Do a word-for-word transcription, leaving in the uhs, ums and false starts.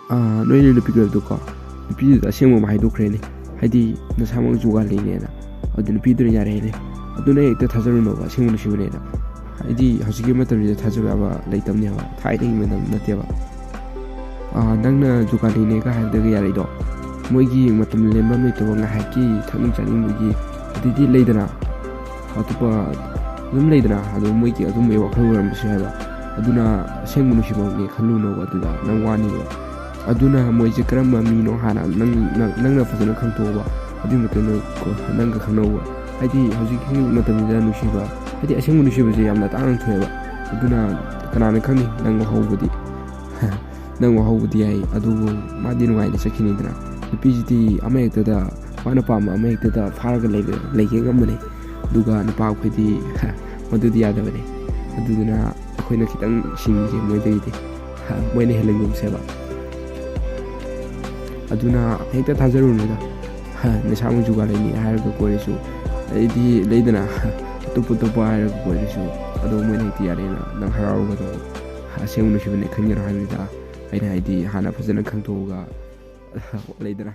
ꯑꯥ, ꯅꯣꯏꯅ ꯅꯨꯄꯤ ꯀꯣꯏꯕꯗꯣꯀꯣ, ꯅꯨꯄꯤꯗꯨꯗ ꯑꯁꯦꯡꯕ ꯑꯃ ꯍꯥꯏꯗꯣꯛꯈ꯭ꯔꯦꯅꯦ, ꯍꯥꯏꯗꯤ ꯅꯁꯥꯃꯛ ꯖꯨꯒꯥꯂꯤꯅꯦꯅ꯫ ꯑꯗꯨ ꯅꯨꯄꯤꯗꯨꯅ ꯌꯥꯔꯦꯅꯦ꯫ ꯑꯗꯨꯅ ꯍꯦꯛꯇ ꯊꯥꯖꯔꯨꯅꯣꯕ, ꯑꯁꯦꯡꯕ ꯅꯨꯡꯁꯤꯕꯅꯦꯅ꯫ ꯍꯥꯏꯗꯤ ꯍꯧꯖꯤꯛꯀꯤ ꯃꯇꯝꯁꯤꯗ ꯊꯥꯖꯕ ꯌꯥꯕ ꯂꯩꯇꯕꯅꯦꯕ, ꯊꯥꯏꯅꯒꯤ ꯃꯇꯝ ꯅꯠꯇꯦꯕ꯫ ꯑꯥ, ꯅꯪꯅ ꯖꯨꯒꯥꯂꯤꯅꯦꯒ ꯍꯥꯏꯕꯗꯒ ꯌꯥꯔꯛꯏꯗꯣ, ꯃꯣꯏꯒꯤ ꯃꯇꯝ ꯂꯦꯟꯕ ꯂꯩꯇꯕ, ꯉꯥꯏꯍꯥꯛꯀꯤ ꯊꯛꯅꯤꯡ ꯆꯥꯅꯤꯡꯕꯒꯤ, ꯑꯗꯩꯗꯤ ꯂꯩꯗꯅ, ꯑꯇꯣꯞꯄ ꯑꯗꯨꯝ ꯂꯩꯗꯅ, ꯑꯗꯣ ꯃꯣꯏꯒꯤ ꯑꯗꯨꯝꯕꯒꯤ ꯋꯥꯈꯜ ꯑꯣꯏꯔꯝꯕꯁꯨ ꯌꯥꯏꯕ꯫ ꯑꯗꯨꯅ ꯑꯁꯦꯡꯕ ꯅꯨꯡꯁꯤꯕꯅꯦ ꯈꯜꯂꯨꯅꯣꯕ, ꯑꯗꯨꯗ ꯅꯪ ꯋꯥꯅꯤꯕ꯫ ꯑꯗꯨꯅ ꯃꯣꯏꯁꯦ ꯀꯔꯝꯕ ꯃꯤꯅꯣ ꯍꯥꯟꯅ ꯅꯪ, ꯅꯪ, ꯅꯪꯅ ꯐꯖꯅ ꯈꯪꯗꯣꯛꯑꯣꯕ꯫ ꯑꯗꯨꯒꯤ ꯃꯇꯨꯡꯗ ꯀꯣ ꯅꯪꯒ ꯈꯪꯅꯧꯕ꯫ ꯍꯥꯏꯗꯤ ꯍꯧꯖꯤꯛꯀꯤ ꯃꯇꯝꯁꯤꯗ ꯅꯨꯡꯁꯤꯕ, ꯍꯥꯏꯗꯤ ꯑꯁꯦꯡꯕ ꯅꯨꯡꯁꯤꯕꯁꯦ ꯌꯥꯝꯅ ꯇꯥꯡꯅ ꯊꯣꯛꯑꯦꯕ꯫ ꯑꯗꯨꯅ ꯀꯅꯥꯅ ꯈꯪꯅꯤ, ꯅꯪ ꯋꯥꯍꯧꯕꯗꯤ꯫ ꯅꯪ ꯋꯥꯍꯧꯕꯗꯤ ꯌꯥꯏ, ꯑꯗꯨꯕꯨ ꯃꯥꯗꯤ ꯅꯨꯡꯉꯥꯏꯅ ꯆꯠꯈꯤꯅꯤꯗꯅ꯫ ꯅꯨꯄꯤꯁꯤꯗꯤ ꯑꯃ ꯍꯦꯛꯇꯗ, ꯃꯥꯅ ꯄꯥꯝꯕ ꯑꯃ ꯍꯦꯛꯇꯗ ꯐꯥꯔꯒ ꯂꯩꯕ, ꯂꯩꯒꯦ ꯉꯝꯕꯅꯦ꯫ ꯑꯗꯨꯒ ꯅꯨꯄꯥ ꯑꯩꯈꯣꯏꯗꯤ ꯃꯗꯨꯗꯤ ꯌꯥꯗꯕꯅꯦ꯫ ꯑꯗꯨꯗꯨꯅ ꯑꯩꯈꯣꯏꯅ ꯈꯤꯇꯪ ꯁꯤꯡꯁꯦ ꯃꯣꯏꯗꯒꯤꯗꯤ, ꯃꯣꯏꯅ ꯍꯦꯜꯂꯒꯨꯝꯁꯦꯕ꯫ ꯑꯗꯨꯅ ꯍꯦꯛꯇ ꯊꯥꯖꯔꯨꯅꯨꯗ꯫ ꯅꯁꯥꯃꯛ ꯖꯨꯒꯥꯂꯤꯅꯤ ꯍꯥꯏꯔꯒ ꯀꯣꯏꯔꯁꯨ, ꯑꯩꯗꯤ ꯂꯩꯗꯅ, ꯑꯇꯣꯞꯄ ꯑꯇꯣꯞꯄ ꯍꯥꯏꯔꯒ ꯀꯣꯏꯔꯁꯨ, ꯑꯗꯣ ꯃꯣꯏꯅ ꯍꯦꯛꯇ ꯌꯥꯔꯦꯅ ꯅꯪ ꯍꯔꯥꯎꯔꯒꯗꯧꯕ꯫ ꯑꯁꯦꯡꯕ ꯅꯨꯡꯁꯤꯕꯅꯦ ꯈꯟꯒꯅꯨ ꯍꯥꯏꯕꯅꯤꯗ꯫ ꯑꯩꯅ ꯍꯥꯏꯗꯤ ꯍꯥꯟꯅ ꯐꯖꯅ ꯈꯪꯗꯣꯛꯑꯒ, ꯂꯩꯗꯅ꯫